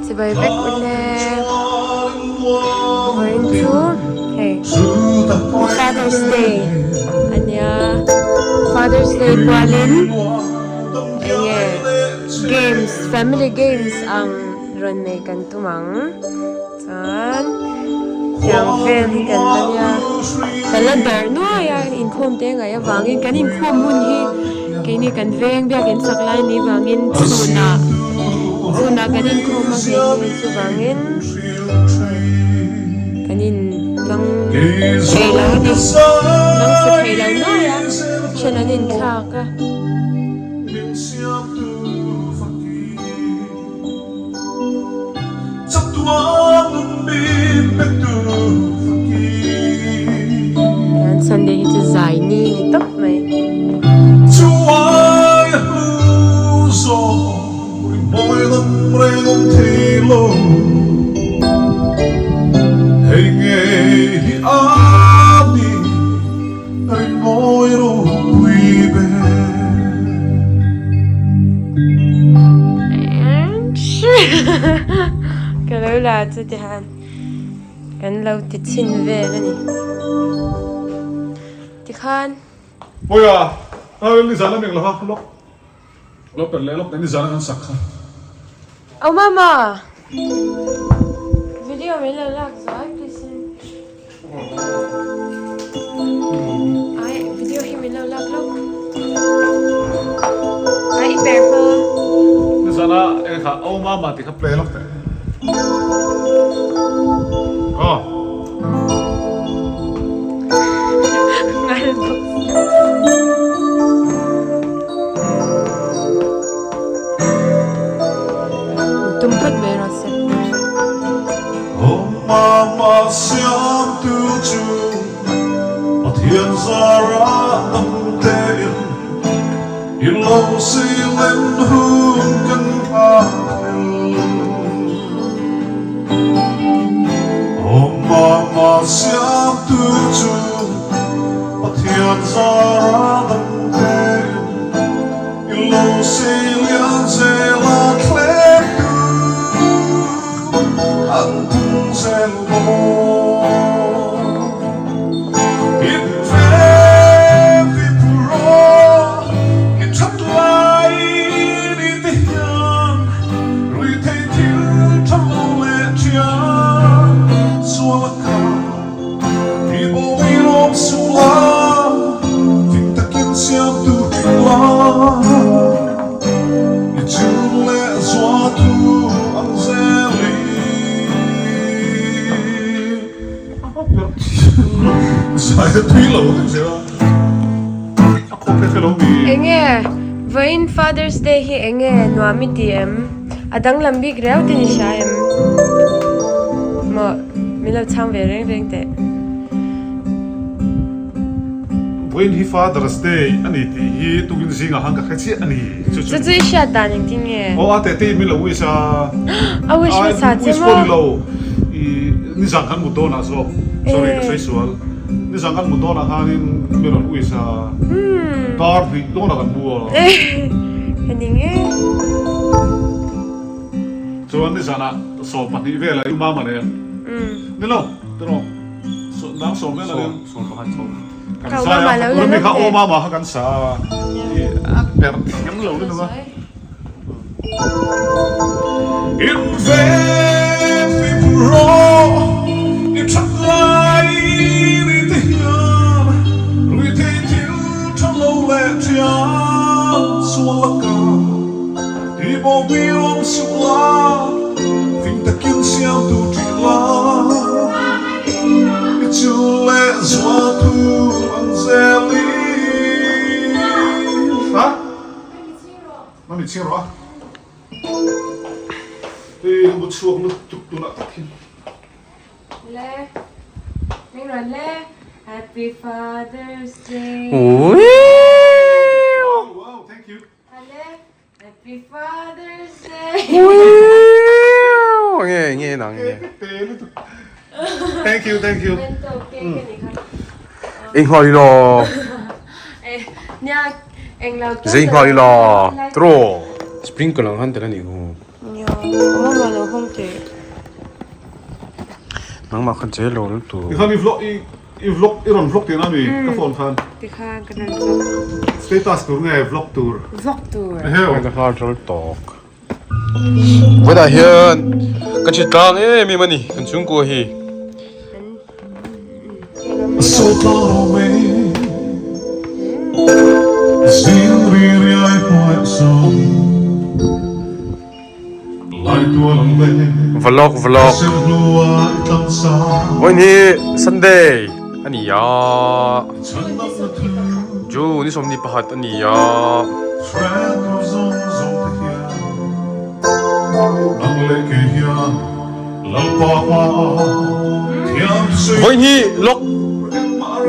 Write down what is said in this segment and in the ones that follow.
Chibai vek ule vawiin chu hei Father's Day ania Father's Day kualin enge games family games ang rawn nei kan tum ang. Chuan tiang vel hi kan la nia kan la darh nuai a inkhawm te ngaih avangin kan inkhawm hun hi keini kan veng biakin sak lai ni vangin chhunah chhunah kan inkhawm a keini chuvangin kan in lang thei lo a ni lang fu thei lo nuai a then an inthlak a. Kan Sunday hi chu zai ni ni tawp mai. Ka lo la chu tihan kan lo ti chhin vel a ni tikhan. Pawia ni zan lam eng lova lawk lo per leh lawk ni zan an sak kha. Au mama video min lo lak zuai please in. Ai video hi min lo lak lawk. Ai i per hma. Ni zan a eng kha au mama ti kha play lawk teh. Aw. Ngal bawk. Tum phawt mai rawh se. Enge vawiin Father's Day hi enge nuam i ti em? A danglam bik riau te ni hria em? Maw min lo chhang ve reng reng teh. Vawiin hi Father's Day a ni tih hi tukin zingah khan ka hre chiah a ni. Chu chu i hriat dan engtin nge? Aw a tete in min lo wish a. A wish hmasa che maw? Wish pawh ni lo. I nizan kan mut dawnah zawk. Sorry ka sawi sual. Nizan kan mut dawnah khanin min rawn wish a. Dar hnih dawnah kan mu a. Ka ning e. Chuan nizanah 12 velah i mama nen. Ni lo, tiraw. Dang sawm vel a nia. Sawm pakhat sawm. Kan sa a, tuna mi kha aw mama kha kan sa a, i a per thiam lo lutuk a. In ven fi puro i that lai ni te hian rui thei thil tha lo leh thiam sual a ka ti bo mi. awm suh la, fing takin siamtu ṭih la. I chu leh zua thu ang zelin. Ha? Mami chhing rawh a. Hei ka bu chhuak lutuk tunah tak hian. Le, Ming rawn le, Happy Father's Day. Wow, wow, thank you. Le, Happy Father's Day. Nge nge nang nge. Thank you, thank you. Bento cake a nih kha. Eng nghal ila. Nia, eng lo tan. Zei nghal ila. Tro. Sprinkle ang han tel a nih hu. Nia, awm a lo hawng teh. Nangmah kha jail lo lutuk. Tikhan i vlog i i vlog i rawn vlog tihna mi ka phone khan. Tikhan ka rawn vlog. Status tur nge vlog tur? Vlog tur. Eheu. Ka nghal ṭal tawk. Vawiinah hian ka ṭhi tlang em em a ni kan chhungkua hi. Vlog vlog Vawiin hi Sunday a ni a June ni 21 a ni a. Vawiin hi lawk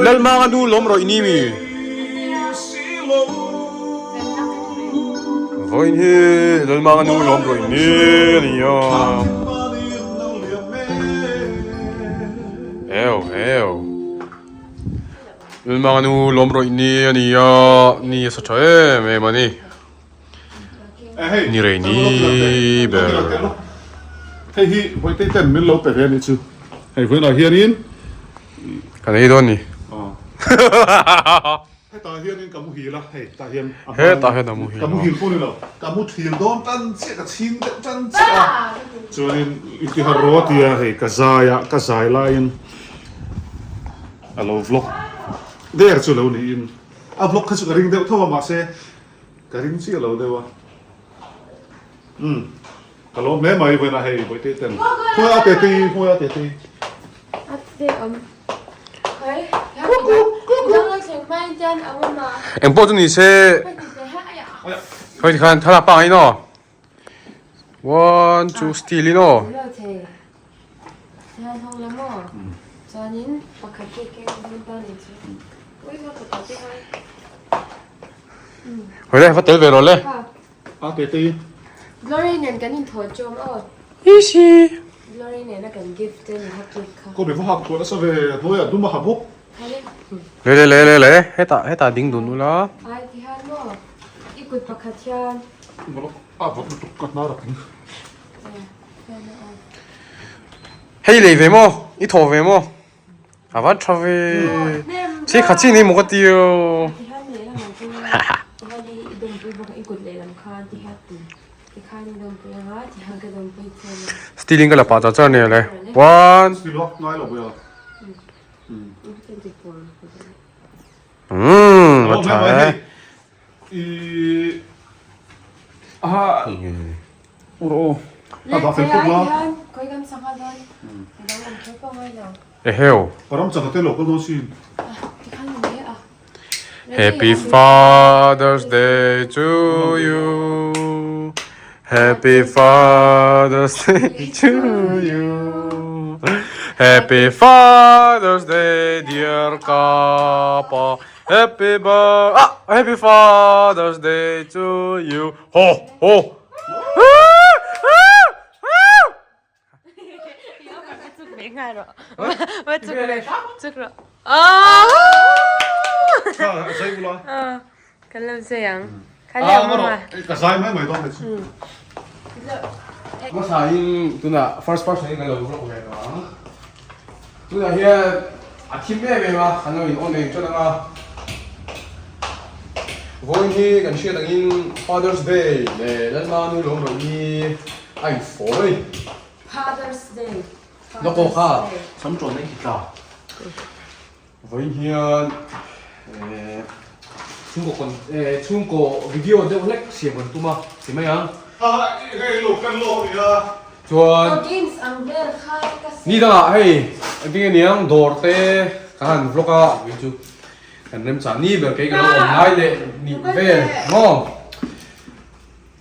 Lalmanga nu lawm rawih ni mi? Vawiin hi Lalmanga nu lawm rawih ni a ni a. Heu heu. Lalmanga nu lawm rawih ni a ni a, ni a sa tha em em a ni. Ni rei ni ber. Hei hi Vawitei ten min lo pe ve a nih chu. Hei vawiinah hianin. Kan ei dawn ni. Hetah hianin ka muhil a, hei tah hian a hma. Hetah hian a muhil. Ka muhil pawh ni lo, ka muthil dawn tan chiah, ka chhing deuh tan chiah a. Chuanin i ti har rawh a tia hei ka zai a, ka zai laiin a lo vlog der chu lo niin. A vlog kha chu ka ring deuh tho a mahse Ka ring chiah lo deuh a. Umm ka lawm hle mai vawiinah hei Bawihte ten khawi a tete hi khawi a tete hi. A tete awm. Khawi midang lo thleng hma in tian a awm a. Eng pawh chu ni se. Khawi tikhan thlalak pangai in aw. One two steal in aw. Lo thei. Tian hawng la maw. Chuanin pakhat te keng dawn ta ni chu. Ui kha pakhat te khan. Hawile va tel ve rawh le. A te te. Glory nen kan inthawh chawm aw. Isi. Glory nena kan gift te ni kha cake kha. Ko be va hak thuah nasa ve hnuaiah dum a ha bawk. Le le le le le hetah hetah ding dun ula. Ai ti hian maw i kut pakhat hian. A vawt lutuk ka hnar a tling. Hei lei ve maw i thawh ve maw. A va tha ve. Chi kha chi ni maw ka ti o. Stealing ka la pah char char nia le. One. Umm va tha e. Eheu. Happy Father's Day to you Happy Father's Day to you Happy Father's Day dear Kapa Happy birth ah Happy Father's Day to you Ho ho Hmasain tunah first person in kan lo vlog ve tawh ang. Tunah hian a thim em em a, kan lo in on eng ṭan ang a. Vawiin hi kan hriat angin Father's Day leh Lalma nu lawm rawh hi a infawl a ni. Father's Day. Lawk kha sam ṭawn na i tla. Vawiin hian chhungkaw chhungkaw video deuh hlek siam kan tum a ti mai ang. Chuan ni dangah hei engtin nge niang dawr te kan han vlog a ui chu kan remchah ni ber kei ka lo awm lai leh nih vel maw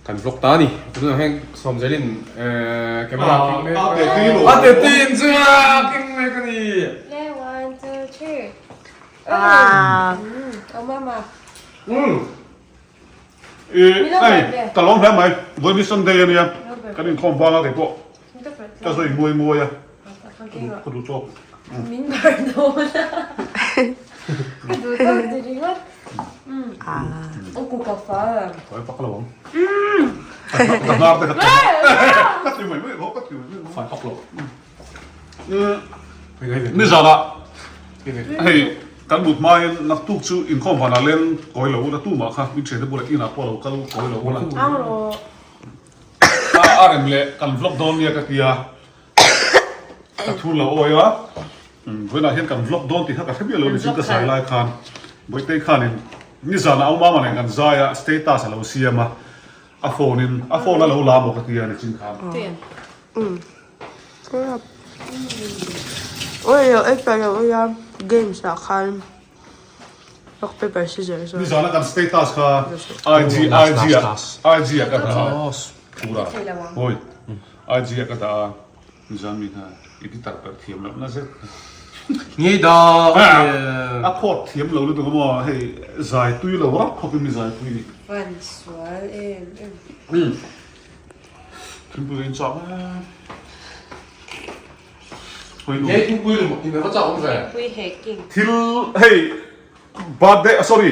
kan vlog ta a ni tunah hian Sawmzelin camera keng mek a te tin chu a keng mek a ni. Hei ka lawm hle mai vawiin Sunday a nia kan inkhawm vang a kei pawh ka zui muai muai a ka duh tawk. Min bar dawn a ka duh tawk ti ringawt o ku ka fa. Ka pak lo ang. Ka hnar te ka ka ti mai mai ka ti mai mai. Fai pak lo. Nizanah hei kan mut hmain naktuk chu inkhawm vanah leng kawi lo ula tumah kha min thiante bulah inah pawh lo kal kawi lo ula. A rem leh kan vlog dawn nia ka tia ka thu lo awi a vawiinah hian kan vlog dawn tih kha ka hre miah lo ni chu ka zai lai khan Bawihtei khanin nizanah au mama nen kan zai a status a lo siam a a phone in a phone a lo la maw ka tia nichin khan. Nizana kan status kha IG IG ah IG ah ka dah a Pura hawi IG ah ka dah a nizan mi kha editor perh thiam loh na zet a khawt thiam lo lutuk a maw hei zai tui lo rap khawp in mi zai pui ni. Thingpui in chak Hei thingpui lum in ava chak awm ve. Thil hei birthday sorry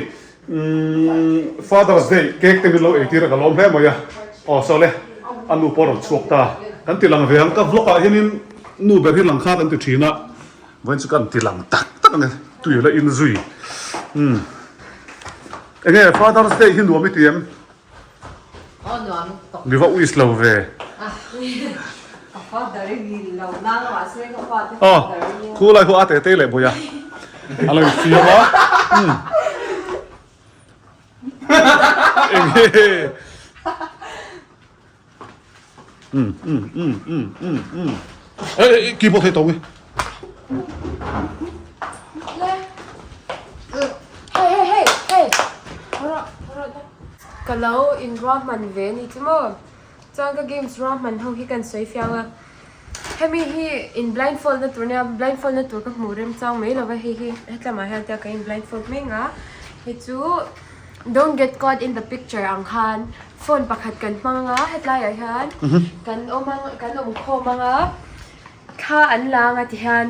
Father's Day cake te min lo ei tir a ka lawm hle mai a aw saw le a nu pawh a rawn chhuak ta kan ti lang ve ang ka vlog ah hianin nu ber hi lang kha kan ti thin a vawiin chu kan ti lang tak tak ang e tui la in zui enge Father's Day hi nuam i ti em? Mi va uis lo ve. Aw, khu lai khu a tete leh bawih a. A lo infiam a. Eng he. Um um um um um um. Ê, keyboard hei tawng i. Ka lo in ruahman ve a ni chu maw? Chuan ka games ruahman ho hi kan sawi fiang a, hemi hi in blindfold na tur nia blindfold na tur ka hmuh rem chang mai lo va hei hi hetlamah hian tia ka in blindfold mek a, hei chu don't get caught in the picture ang khan phone pakhat kan hmang anga hetlai ah hian kan awm ang kan awm khawm anga thla an la anga ti hian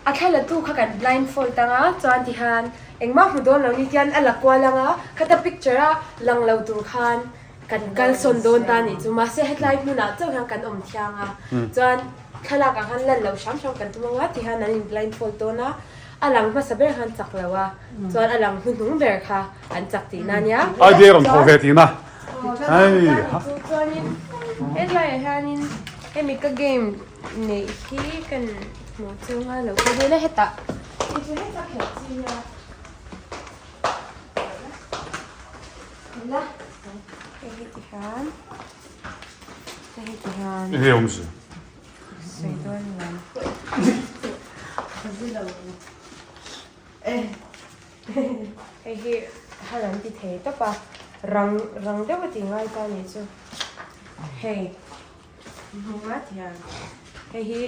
a thla la tu kha kan blindfold anga chuan ti hian engmah hmu dawn lo ni tian a la kual anga khata picture a lang lo tur khan kan kalsawn dawn ta nih chu mahse hetlai hmunah chauh hian kan awm thiang a chuan thlalak ah khan lan loh hram hram kan tum anga ti hian an in blindfold dawn a a lang hmasa ber khan chak lo a chuan a lang hnuhnung ber kha an chak tihna ania. Idea rawn thawh ve tihna. Hei ha. Chuanin hetlaiah hianin hemi ka game neih hi kan hmuh chunga lo kal vel a hetah hei chu heta khelh chi nia. La hei hi ti hian hei hi ti hian. Hei awmzia. Sawi dawn lam. Hei hi har an ti thei tawp a, rang rang deuh a tih ngai ta nih chu. Hei hmung a ti hian hei hi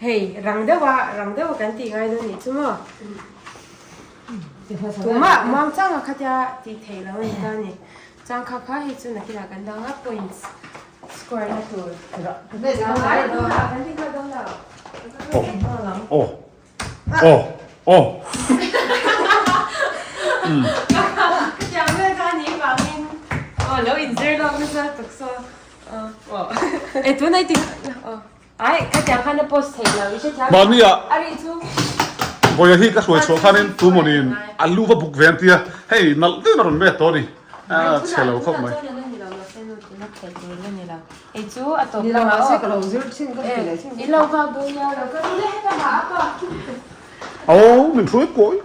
hei rang deuh a rang deuh a kan tih ngai dawn nih chu maw. Tumah muang chang a khatia tih theih loh a ni ta ni. Chang kha kha hei chu nakinah kan dang a points score na tur. Kan ti nghal dawn lo. Aw aw aw. Khatiang vel kha anih vangin aw lo inzir lawk nasa tuk saw aw e tunah i ti aw ai khatiang khan a post theih lo i hrethiam Mahni ah a ri chu Vawiah hi ka hruai chhuah khanin tumawnin a lu va buk ve an tia hei nalh deuhin a rawn met tawh a ni a chhe lo khawp mai. Aw min hruai kawi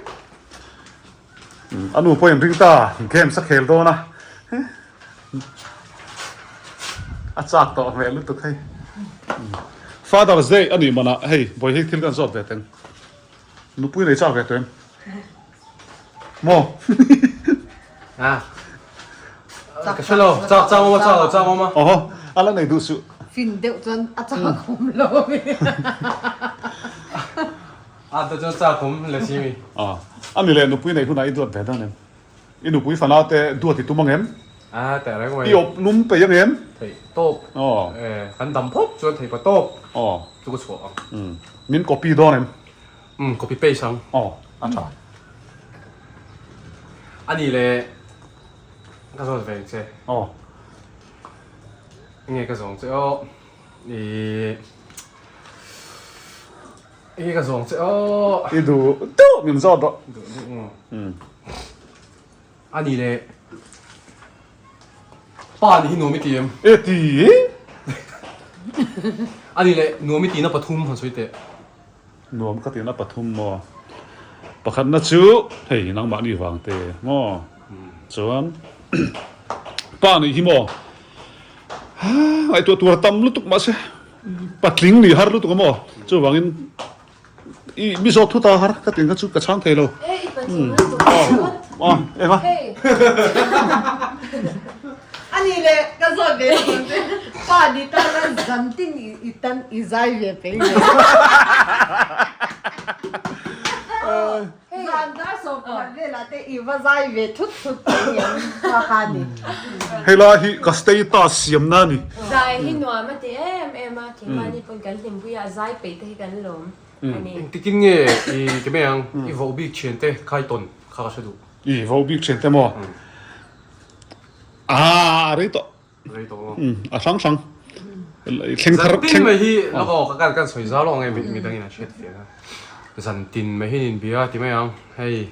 a nu pawhin ring ta games a khel dawn a. A chak tawh hmel lutuk hei. Father's Day a nih manah hei bawihi thil kan zawt ve teng. Nupui nei chak ve tawh em? Maw? A. Ka hre lo, chak chang awm a, chak lo chang awm a. Aw, a la nei duh suh. Fin deuh chuan a chak awm lo a mi. A ta chuan chak awm le si mi. A, a mi leh nupui nei hunah i duat ve dan em? I nupui fana te duat i tum ang em? A, teh reng mai. I awp lum peih ang em? Theih tawp. Aw. E, kan dam phawt chuan theih pa tawp. Aw. Chu ka chhuah ang. Umm, min copy dawn em? Umm, copy paste ang. Aw, a tha. A nih le, ka zawt ve ang che. Aw. Enge ka zawng che aw. I Enge ka zawng che aw. I duh duh min zawt rawh. Duh duh maw. A nih le, pa nih hi nuam i ti em? E ti? A nih le, nuam i tihna pathum han sawi teh. Nuam ka tihna pathum maw? Pakhatna chu hei nangmahni vang te maw? Chuan pa nih hi maw? Ngaihtuah tur a tam lutuk mahse patling nih har lutuk a maw? Chuvangin i mi zawt thut a har ka tih kha chu ka chhang thei lo. Eng a? A ni le ka zawt ve lo ang che. Pa ni tan a zan tin i tan i zai ve pei ve. Zan dar 10 velah te i va zai ve thut thut pei ang pa kha ni. Helai hi ka status siam na ni. Zai hi nuam a ti em em a, keimahni pawn kan hlimpui a, zai peih te hi kan lawm a ni. Engtikin nge i ti mai ang, i voh bik thian te khai tawn kha ka hre duh. I voh bik thian te maw? Aaa a rei tawh. Rei tawh maw? A hrang hrang. Thleng thar Zan tin mai hi lawk aw ka kan sawi zau lawk ang e mi dangin an hriat fiah a. Zan tin mai hi in bia ti mai ang hei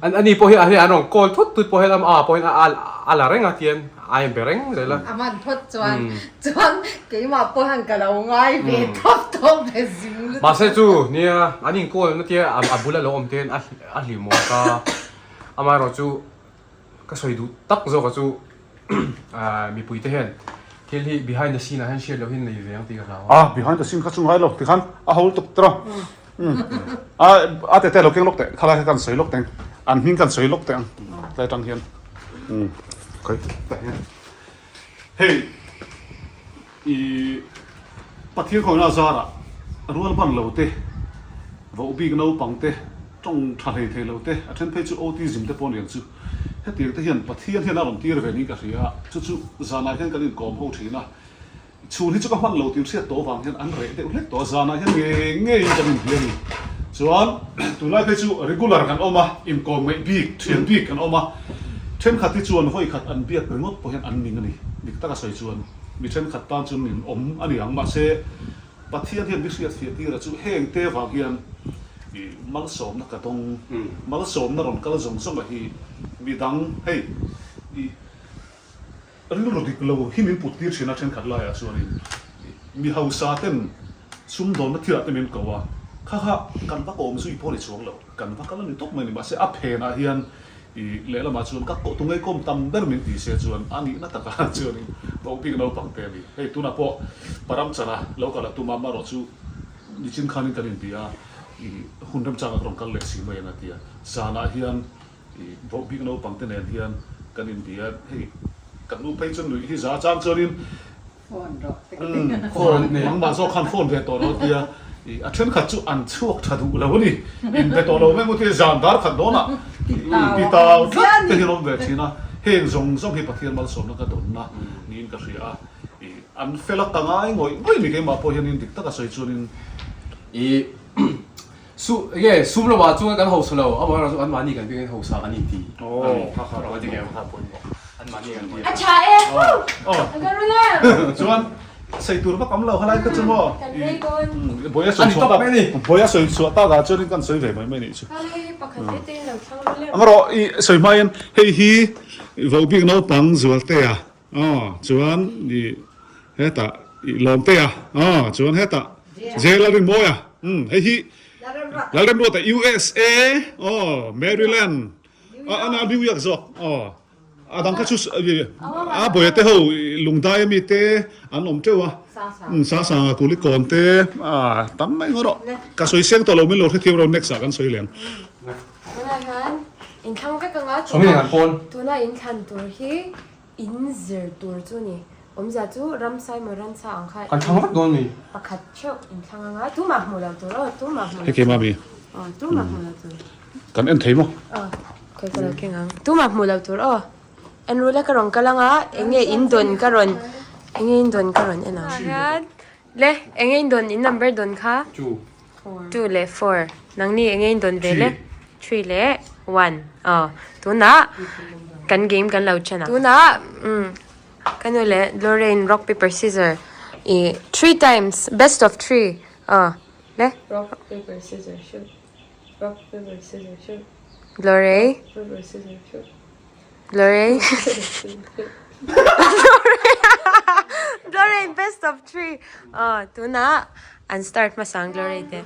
an ani pawh hi a hei an rawn call thut thut pawh hian a pawh hian a a la reng a tian a en be reng zel a. A man phawt chuan chuan keimah pawh hian ka lo ngai ve tawp tawp ve zing lutuk. Mahse chu nia an in call na tia a bula lo awm te hian a hlim awk a amaherawhchu chu Ka sawi duh tak zawk a chu mipui te hian thil hi behind the scene ah hian hriat loh hi nei ve ang tih ka hlau a. A behind the scene kha chu ngai lo tikhan a ho lutuk tawh a a tete lo keng lawk teh khalai kha kan sawi lawk teng an hming kan sawi lawk teh ang tlai tang hian khawi tah hian hei i Pathian khawina zarah rual ban lo te voh bik naupang te Tawng tha hlei thei lo te, a then phei chu autism te pawh niang chu. Hetiang te hian Pathian hian a rawn tir ve niin ka hria a, chu chu zanah hian kan inkawm ho thin a, chhun hi chu ka hman lo tih hriat tawh avang hian an reh deuh hlek tawh a, zanah hian ngei ngeiin kan inbia a ni. Chuan tunlai phei chu regular kan awm a, inkawm ngaih bik, thian bik kan awm a, thenkhat hi chuan vawi khat an biak ringawt pawh hian an ning a ni, dik taka sawi chuan mi thenkhat tan chuan nin awm a ni ang, mahse Pathian hian mi hriat fiah tir a chu heng te vang hian i malsawmna ka dawng, malsawmna rawn kal zawng zawng a hi mi dang hei i rilru dik lo hi min put tir thin a thenkhat laiah chuanin mi hausa ten sumdawnna thilah te min ko a, kha kha kan va kawm zui pawh ni chuang lo, kan va kal a ni tawp mai ni mahse a phenah hian I lehlamah chuan ka kawh tunge kawm tam ber min ti se chuan a nihna takah chuanin vohbik naupang te a ni. Hei tunah pawh Paramchana lo kal a tum a, amaherawh chu nichin khanin kan inbia a, i hun remchangah ka rawn kal leh si mai ang a ti a. Zanah hian i vohbik naupang te nen hian kan inbia a, hei kan nu phei chuan nuih hi za chang chuanin Phone rawh te ka ti. Phone nangmah zawk khan phone ve tawh lo a tia, a thenkhat chu an chhuak tha duh lo a ni, inbe tawh lo mai maw tia zan dar khat dawnah ti tau tlat te hian awm ve thin a, heng zawng zawng hi Pathian malsawmna ka dawnna niin ka hria a, an fel a ka ngai ngawih ngawih ni keimah pawh hianin dik taka sawi chuanin. I su enge sum lamah chuan kan hausa lo, amaherawhchu chu anmahni kan biakin hausa kan inti a ni. Anmahni kan biak. A tha e! Ka rul em! Chuan sawi tur vak awm lo halai kha chu maw? Kan rei dawn. Bawiha sawi chhuah tak Bawiha sawi chhuah tak ah chuanin kan sawi ve mai mai nih chu. Hei hi pakhat te te in lo thlang rul em? Amarawh i sawi hmain hei hi Vohbik naupang Zualtea aw chuan i hetah i Lawmtea aw chuan hetah Jela Rinmawia umm hei hi Lalremruata USA aw Maryland a a New York zawk aw. A dang kha chu a bawia te ho Lungdai ami te an awm teuh a Sasanga Kulikawn te tam mai ngawt rawh ka sawi seng tawh lo min lo hrethiam ro next ah kan sawi leh ang. Tunah hian inthlang vek anga tuna inthlan tur hi in zir tur chu ni awmzia chu ramsa emaw ransa ang kha Kan thlang vek dawn mi? Pakhat theuh inthlang anga tumah hmuh loh tur aw tumah hmuh loh tur. Hei keimah mi? Aw tumah hmuh loh tur. Kan en thei maw? Aw kei ka lo keng ang tumah hmuh loh tur aw. En rula ka rawn kal anga enge in dawn ka rawn enge in dawn ka rawn en ang. Hian le enge in dawn in number dawn kha 2 leh 4 nangni enge in dawn ve le 3 leh 1 aw tunah kan game kan lo chen ang. Tunah umm ka nu leh Lorraine rock paper scissor ih three times best of three aw le. Rock paper scissor shoot rock paper scissor shoot Lorraine paper scissor shoot. Glory. Glory best of 3. Oh, tuna an start hmasang Glory te.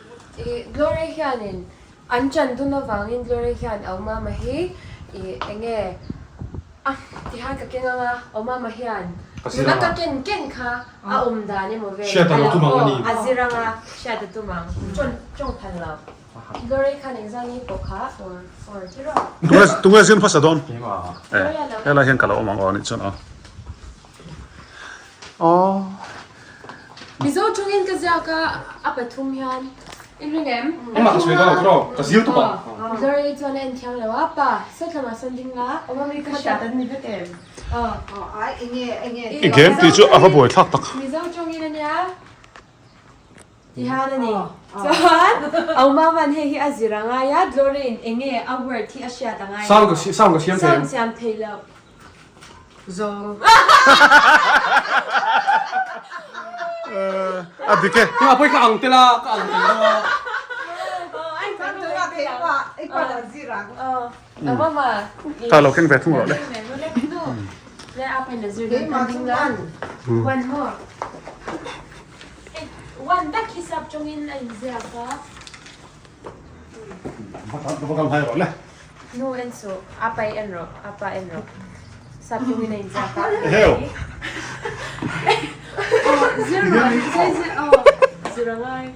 Glory hianin an chan dun avangin Glory hian au mama hi i enge a tihan ka keng anga au mama hian nuna ka ken ken kha a awm dan emaw vel Hriat a lo tum ang a ni. A zir anga hriat a tum ang. Tawng phal lo. Glory khan engzah nge pawh kha for ti rawh. Tunge tunge zin hmasa dawn? E helai hian ka lo awm ang aw anih chuan aw. Aw. Mizo tawngin ka ziak a a pathum hian in ring em? Engmah ka sawi dawn lo tiraw? Ka zir tawp ang. Glory chuan a en thiang lo a pa sawtlamah sawn ding la. Awm ami ka hriat an ni vek em? Aw. Ai enge enge. I game tih chu a va buai thlak tak. Mizo tawngin ania. Tihan a ni. Chuan Aumaman hei hi a zir a ngai a, Glory-in eng nge a word hi a hriat a ngai. Sound ka sound ka siam thei Sound siam thei lo. Zawng. A dik e. Tunah pawh i ka ang tel a, ka ang tel lo a. Ta lo keng ve thung rawh le. One more. One tak hi sap tawngin a inziak a. Va kal hai rawh le. Nu en suh, apa i en rawh, apa en rawh. Sap tawngin a inziak a. Eheu. Aw, zir rawh, zir zir aw, zir a ngai.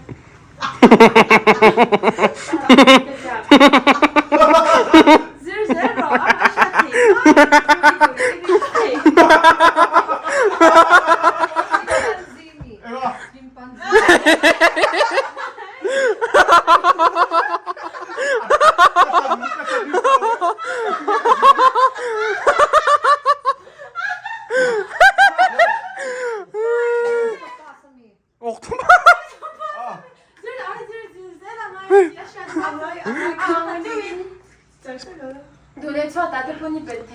Zir zel rawh, a hriat theih hma.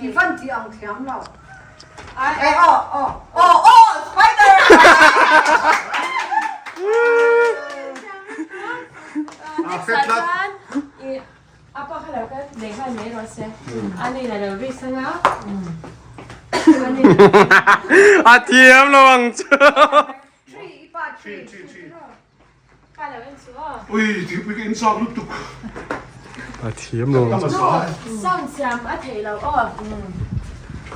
I van ti ang thiam lo. Ai aw aw aw aw spider. Apa kha lo ka nei nghal mai rawh se. A nei la lo ri sang a. A thiam lo ang chu. Tree i pa tree. Tree tree. Pa lo en chu aw. Ui thingpui ka in chak lutuk. A thiam lo ang chu. Sound siam a thei lo aw.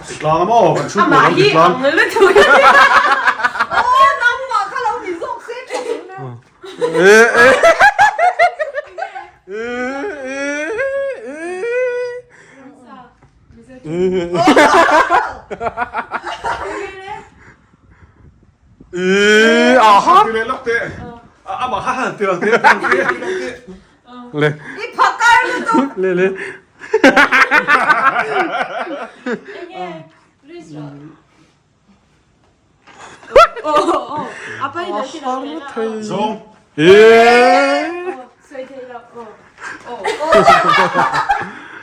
Tlang a maw kan chhungkaw ram ti tlang. Amah hi ang lutuk. Aw nangmah kha lo ni zawk se tha tur na. I phakar lutuk. Le le. Zawng. E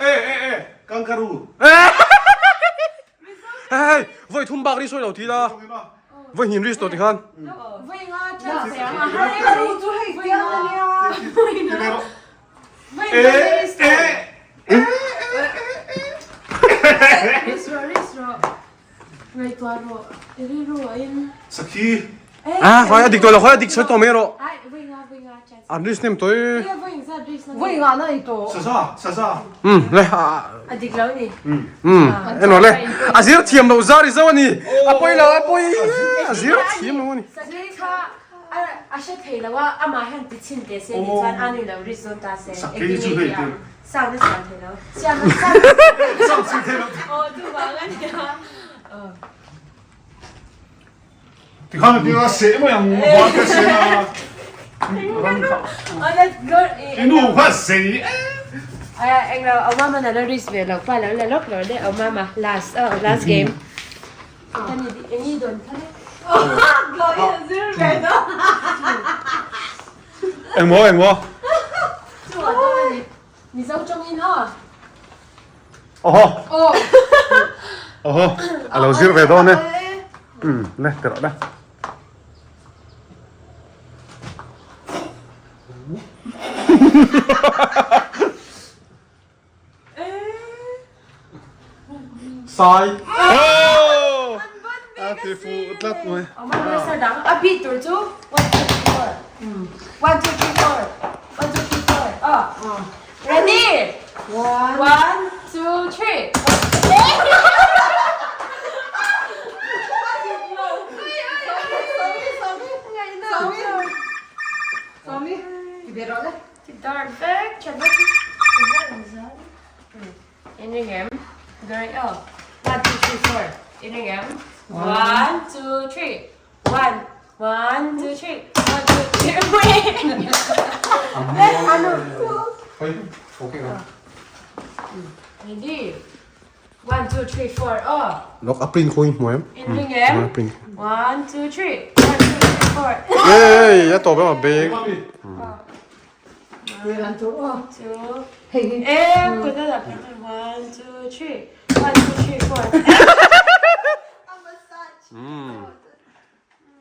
e e kangaroo. Hei hei, vawi thum bak ri sawi lo ti la. Vawi hnin ri sawi ti khan. Kangaroo chu hei tiang ania. E e e Ngaihtuah rawh, i rilru ah in. Sakhi. Ah, khawi a dik tawh lo, khawi a dik sawi tawh mai rawh. An risk hnem tawh e. Vui nga na i to. Saza saza. Um le A dik lo ni. Um eno le a zir thiam lo zar i zo ani a pawi lo a pawi a zir thiam lo ani. Sakei kha a hre thei lo a amah hian ti chhin teh se ni chuan a ni lo risk dawn ta se. Sakei chu hei te. Sound a siam thei lo. Siam a siam. Sound siam thei lo. Aw chuvang a nia. Tikhan a tir a seh mai ang van ka seh a. I nu kha zei em. Eng lo au mama na lo risk ve lo pa lo la lawk lo le au mama last oh last game. Kani engi don kha le. Eng maw eng maw. Chu a dawn a ni. Mizo tawngin aw. Oho. Oho. A lo zir ve dawn e. Um, le ti rawh le. Sai. Oh! A ti fuh tlat mai. A bit tur chu 1 2 3 4. 1 2 3 4. 1 2 3 4. Oh. Ready? 1 2 3. Dark vek tha vek In ring em? Girl oh. 1 2 3 4. In ring em? 1 2 3. 1 1 2 3. 1 2 3. Ready? 1 2 3 4. Oh. Lok a print khawi hmu em? In ring em? 1 2 3. 1 2 3 4. Ei a tawp em a beng. 2 Em kut a dah 1 2 3. 1 2 3 4.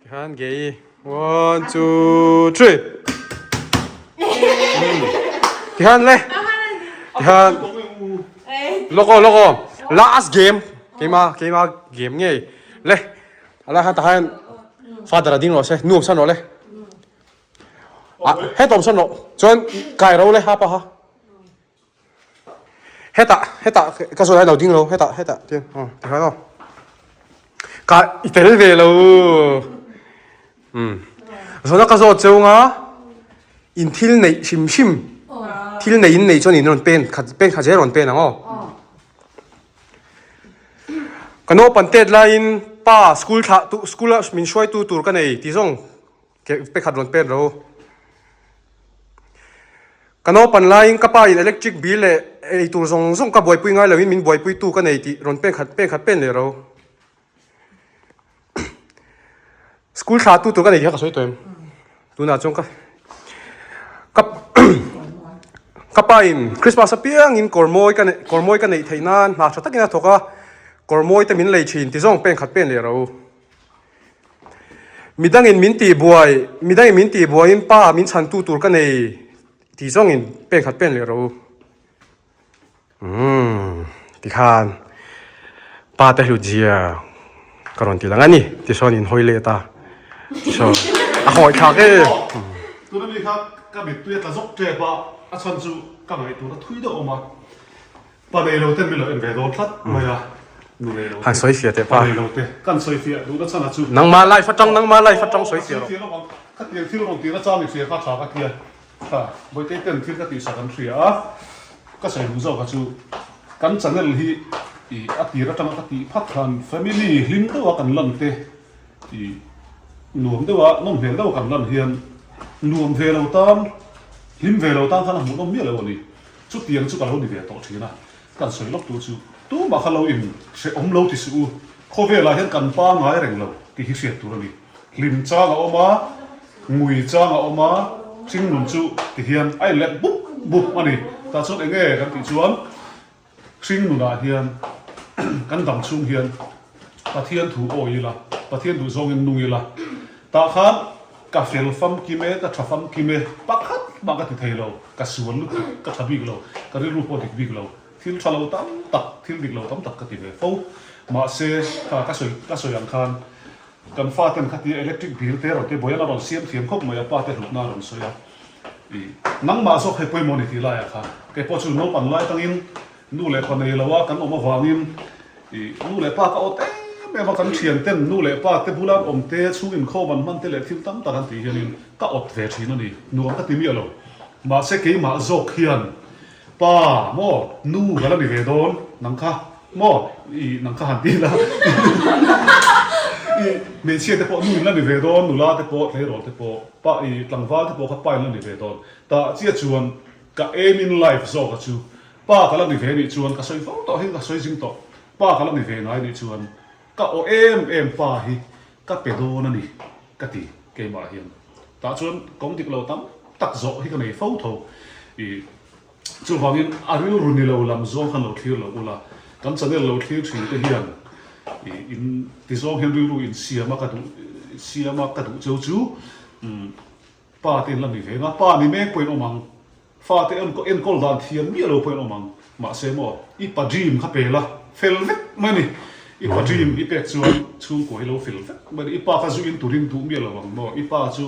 Tikhan gei 1 2 3. Tikhan le. Tikhan lawk aw lawk aw last game keima keima game ngei le ala khan takhan father a ding rawh se nuam san rawh le ah hetawm san rawh chuan kai ro le ha pa ha hetah hetah ka zawh lai lo ding lo hetah hetah tiang aw tikhan aw ka i tel ve lo um zawhna ka zawt cheu nga in thil neih hrim hrim thil nei in nei chuan in rawn pen khat pen khat zel rawn pen ang aw ka naupang tet laiin pa school thlah tu school a min hruaitu tur ka nei tih zawng Pe khat rawn pet ro. Ka naupan laiin ka pa in electric bill leh ei tur zawng zawng ka buaipui ngai loin min buaipui tu ka nei tih rawn pen khat pen khat pen leh ro. School thla tu tur ka nei tih kha ka sawi tawh em? Tunah chuan ka ka ka pa in Christmas apiangin kawr mawi ka neih kawr mawi ka neih theih nan hna tha takin a thawk a, kawr mawi te min lei thin ti zawng pen khat pen leh ro. Midangin min tih buai, midangin min tih buaiin pa min chhantu tur ka nei tih zawngin pen khat pen leh rawh u. Umm tikhan pa te hlut zia ka rawn ti lang a ni tisawn in hawi let a tisawn a hawi thlak e. Tuna mi kha ka mittui a tla zawk tep a, a chhan chu ka ngaihtuahna thui deuh awm a. Pa nei lo ten min lo en ve dawn tlat mai a, nu nei lo te. Han sawi fiah teh pa. Pa nei lo te kan sawi fiah duhna chhan a chu. Nangmah life atang nangmah life atang sawi fiah rawh. Sawi fiah lawk ang, khatiang thil rawn tihna chang i hria kha tha ka tia. Tha, Bawitei ten thil ka tihsak an hria a, ka sawi duh zawk a chu kan channel hi i a tir atanga ka tih phat khan family hlim deuh a kan lan te i nuam deuh a nawm hmel deuh a kan lan hian nuam ve lo tan hlim ve lo tan khan a hmuhnawm miah lo a ni. Chutiang chu ka lo ni ve tawh thin a, kan sawi lawk tur chu tumah kha lo in hrehawm lo ti suh u, khawvelah hian kan pangai reng lo tih hi hriat tur a ni. Hlim chang a awm a, ngui chang a awm a, hringnun chu ti hian a inlet bup bup a ni. Tah chuan eng nge kan tih chuan hringnunah hian kan dam chhung hian Pathian thu awi ila, Pathian duh zawngin nung ila, tah khan ka fel famkim e, ka tha famkim e, pakhat mah ka ti thei lo, ka sual lutuk, ka tha bik lo, ka rilru pawh dik bik lo, thil tha lo tam tak, thil dik lo tam tak ka ti ve fo. Mahse, kha ka sawi ka sawi ang khan kan faten khatia electric bill te rawn te buai an a rawn siam thiam khawp mai a, pa te hlutna a rawn sawi a. I nangmah zawk hei pawimawh ni tih laiah kha kei pawh chu naupang lai atangin nu leh pa nei loa kan awm avangin i nu leh pa ka awt em em a, kan thian ten nu leh pa te bula an awm te, chhung inkhawm an hman te leh thil tam tak an tih hianin ka awt ve thin a ni, nuam ka ti miah lo. Mahse keimah zawk hian pa maw nu ka la ni ve dawn nang kha maw i nang kha han ti ila i hmeichhia te pawh nu in la ni ve dawn, nula te pawh tleirawl te pawh. Pa i tlangval te pawh kha pa in la ni ve dawn. Tah chiah chuan ka aim in life zawk a chu pa ka la ni ve nih chuan ka sawi fo tawh hi ka sawi zing tawh. Pa ka la ni ve ngai nih chuan ka aw em em pa hi ka pe dawn a ni ka ti keimah hian. Tah chuan kawng dik lo tam tak zawh hi ka nei fo tho. I chuvangin a rilru ni lo lam zawng khan lo thlir lo ula, kan channel lo thlir thin te hian i in ti zawng hian rilru in siam a ka duh siam a ka duh cheu chu umm pa te in la ni ve nga, pa ni mek pawhin awm ang, fa te enkawl dan thiam miah lo pawhin awm ang, mahse maw i pa dream kha pe la fel vek mai a ni, i pa dream i pek chuan chhungkua hi lo fel vek mai a ni, i pa kha zu in turin duh miah lo ang maw, i pa chu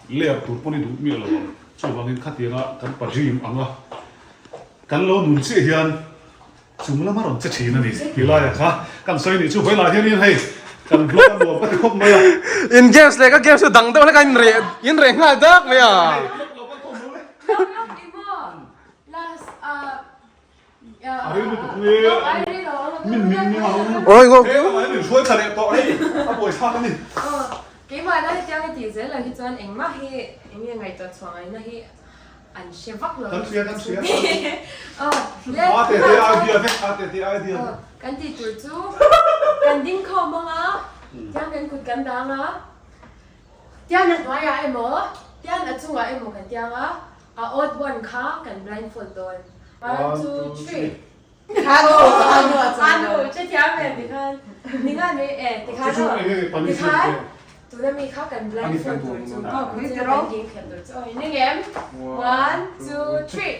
ler tur pawn i duh miah lo ang. Chuvangin khatianga kan pa dream anga kan lo nun chiah hian chung lama rawn che thin a ni ti laiah kha kan sawi nih chu vawilah hianin hei kan vlog a nuam ka ti khawp mai a. In games leh ka games chu dang deuh hlek a in reh in reh nghal dak mai a. A odd one kha kan blindfold dawn. One, two, three. Anu, chutiang em tikhan ninga mai e tikhan aw tikhan tuna mi kha kan blindfold tur chu aw khuchina kan game khelh tur chu aw in ring em? One, two, three.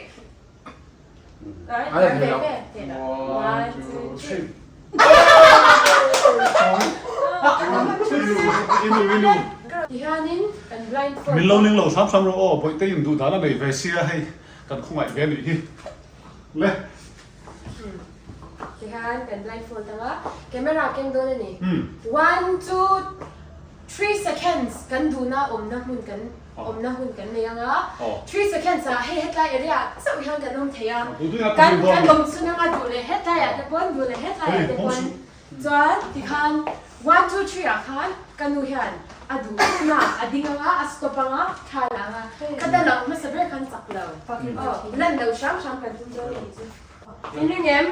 One, two, three. Tihianin kan blindfold. Min lo ning lo hram hram rawh aw, Bawihte in duh dan a nei ve sia hei kan khawngaih ve anih hi le. Tihian kan blindfold anga camera keng dawn a ni. One, two, 3 seconds kan duhna awmna hmun kan awmna hun kan nei anga 3 seconds ah hei hetlai area ah chauh hian kan awm thei a kan kan awm chhun anga duh leh hetlai ah te pawn duh leh hetlai ah te pawn chuan tikhan 1 2 3 ah khan ka nu hian a duh na a ding anga a stop anga thla la anga ka ta lo hmasa ber khan chak lo aw lan lo hram hram kan tum dawn a nih chu in ring em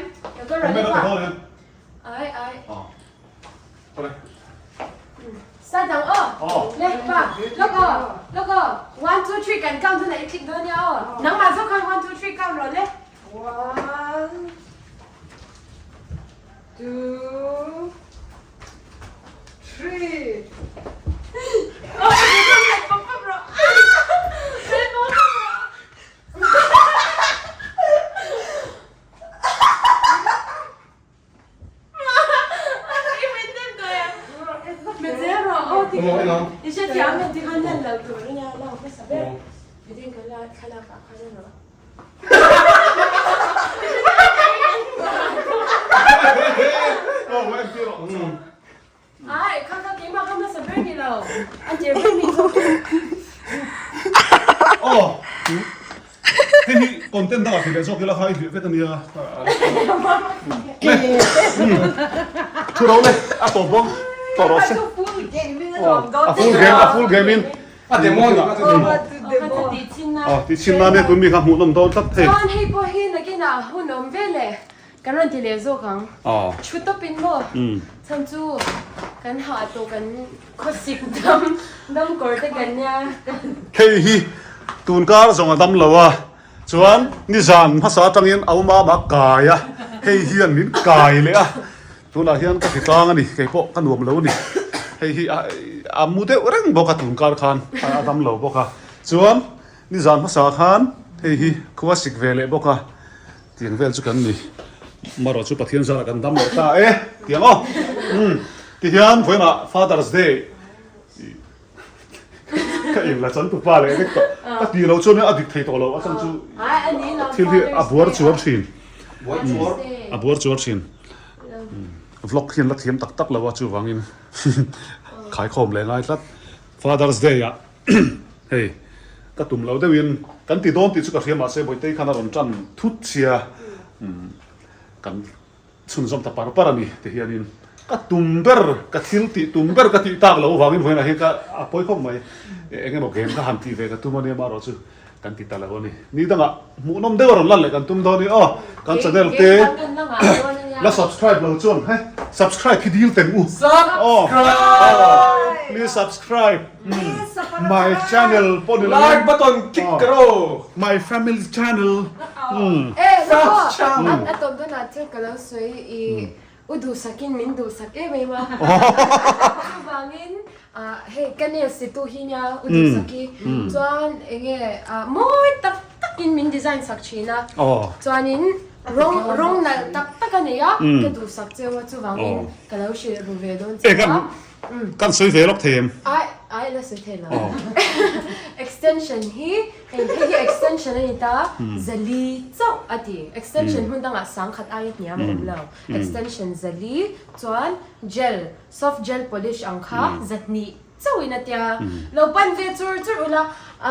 ka rawn ai ai. Start ang aw. Le pa. Lawk aw. Lawk aw. One two three kan count hunah i click dawn nia aw. Nangmah zawk khan one two three count rawh le. One two three. Hei hi content dangah thei leh zawk ila kha i hliah vek a nia. Thu ro le a tawp bawk tawh rawh se. A full game a full game in a demo a ni a ti chhin nan e tun mi kha hmuh nawm dawn tlat thei. Chuan hei pawh hi nakinah hun awm ve le Kan rawn ti leh zawk ang. Thu tawp in maw? Chhan chu kan hah tawh kan khawsik dam dam kawr te kan nia. Hei hi tun kar zawng a dam lo a, chuan nizan hmasa atangin au mama kai a, hei hian min kai leh a, tunah hian ka ti tlang a ni, kei pawh ka nuam lo a ni. Hei hi a mu deuh reng bawk a tun kar khan a dam lo bawk a, chuan nizan hmasa khan hei hi khua sik ve leh bawk a. Tiang vel chu kan ni. Marawh chu Pathian zarah kan dam leh ta e. Tiang aw. Umm. Tihian vawiinah Father's Day. Ka in la chan tupa leh vek tawh. Ka ti lo chuan a dik thei tawh lo a chhan chu thil hi a buar chuar thin. A buar chuar thin. Vlog hian la thiam tak tak lo a chuvangin khaikhawm leh ngai tlat. Father's Day ah hei ka tum lo deuhin kan ti dawn tih chu ka hria mahse Bawitei khan a rawn tan thut sia kan chhunzawm ta par par a ni ti hianin ka tum ber ka thil tih tum ber ka tih tak loh avangin vawiinah hian ka a pawi khawp mai eng emaw game ka han tih ve ka tum a nia amaherawh chu kan ti ta lo a ni ni dangah hmuhnawm deuh a rawn lan leh kan tum dawn a ni aw kan channel te la subscribe lo chuan he subscribe hi dil teng u aw please subscribe my channel pawh ni lo like button click rawh my family channel A tawp dawnah chuan ka lo sawi i u duhsakin min duhsak em em a. Chuvangin hei ka nails titu hi nia u duhsaki chuan enge mawi tak takin min design sak thin a. Chuanin rawng rawng nalh tak tak a nei a ka duhsak cheu a chuvangin ka lo hrilh ru ve dawn che a. Kan sawi ve lawk thei em? Ai ai la sawi thei lo. Extension hi hei hei hi extension a ni ta zali chauh a ti. Extension hmun dangah sangkhat aia hniam a awm lo. Extension zali chuan gel soft gel polish ang kha zahnih chauhin a tia. Lo pan ve chur chur ula a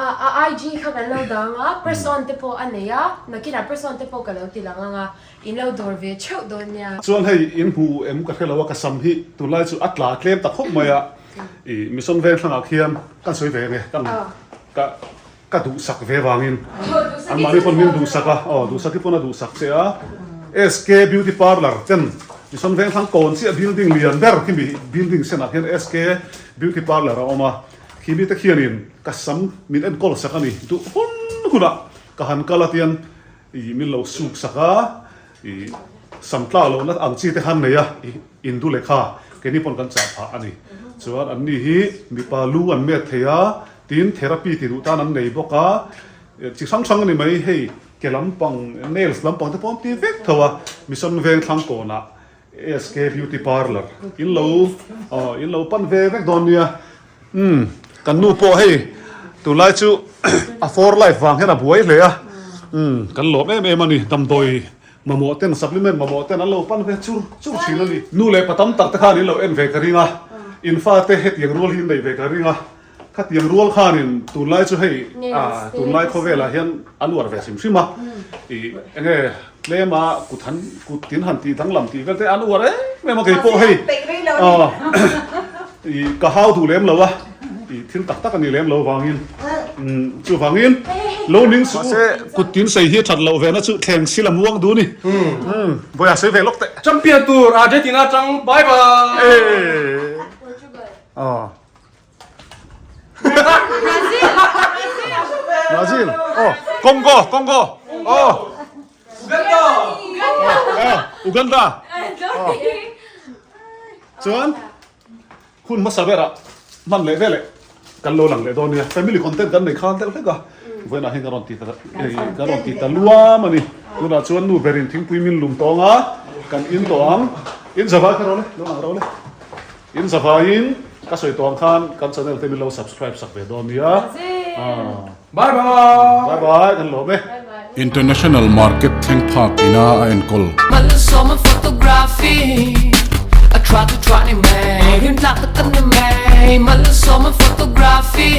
IG kha kan lo dang a press on te pawh a nei a nakinah press on te pawh ka lo ti lang ang a. In lo dawr ve theuh dawn nia. Chuan hei in hmu em ka hre lo a ka sam hi tunlai chu a tla tlem ta khawp mai a i mission veng thlangah khian kan sawi ve nge kan ka ka duhsak ve vangin an mahni pawn min duhsak a aw duhsak hi pawn a duhsak che a SK beauty parlour ten mission veng thlang kawn chiah building lian ber khi mi building senah khian SK beauty parlour a awm a khi mite khianin ka sam min enkawl sak a ni duh hun hunah ka han kal a tian I min lo suk sak a, i sam tlak lohna ang chi te khan nei a, i indu lehkha keini pawn kan chah phah a ni. Chuan an ni hi mipa lu an met thei a, tin therapy ti duh tan an nei bawk a, chi hrang hrang a ni mai, hei ke lampang nails lampang te pawh an ti vek tho a, Mission Veng thlang kawnah SK Beauty Parlour in lo aw in lo pan ve vek dawn nia. Umm kan nu pawh hei tunlai chu a for life vang hian a buai hle a umm kan lawm em em a ni damdawi mamawh ten supplement mamawh ten an lo pan ve chur chur thin a ni nu leh pa tam tak te khan in lo en ve ka ring a in fate hetiang rual hi in neih ve ka ring a khatiang rual khanin tunlai chu hei ah tunlai khawvelah hian an uar ve hrim hrim a ih enge tlema kut han kut tin han tih danglam tih vel te an uar em em a keipawh hei aw ih ka hau duh lem lo a ih thil tak tak a ni lem lo vangin umm chuvangin lo ning suh mahse kut tin sei hi a that loh ve na chu thleng sil a muang duh a ni umm vawiah sawi ve lawk teh. Champion tur Argentina atang bye bye. Aw. Brazil. Oh, Congo, Congo. Oh. Uganda. Oh, Uganda. Oh. Chuan hun hmasa berah hman leh veleh kan lo lang leh dawn nia. Family content kan nei khan deuh hlek a. Vawiinah hian ka rawn ti ta ka rawn ti ta luam a ni. Tunah chuan nu berin thingpui min lum tawng a, kan in tawh ang. In zavai kha ro le, lo lang ro le. In zavaiin ka sawi tawh ang khan kan channel te min lo subscribe sak ve dawn nia. Bye bye. Bye bye kan lawm e. International market thleng phak ina a enkawl. Malsawma photography A tha chu tha ni mai Rim tlak tak tak ni mai Malsawma photography.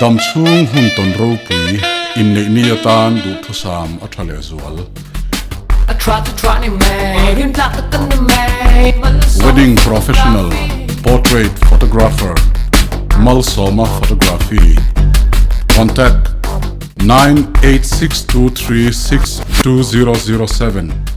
Dam chhung hun tawn ropui inneih ni atan duhthusam a tha lehzual. Wedding Professional Portrait Photographer Malsawma Photography Contact 9862362007.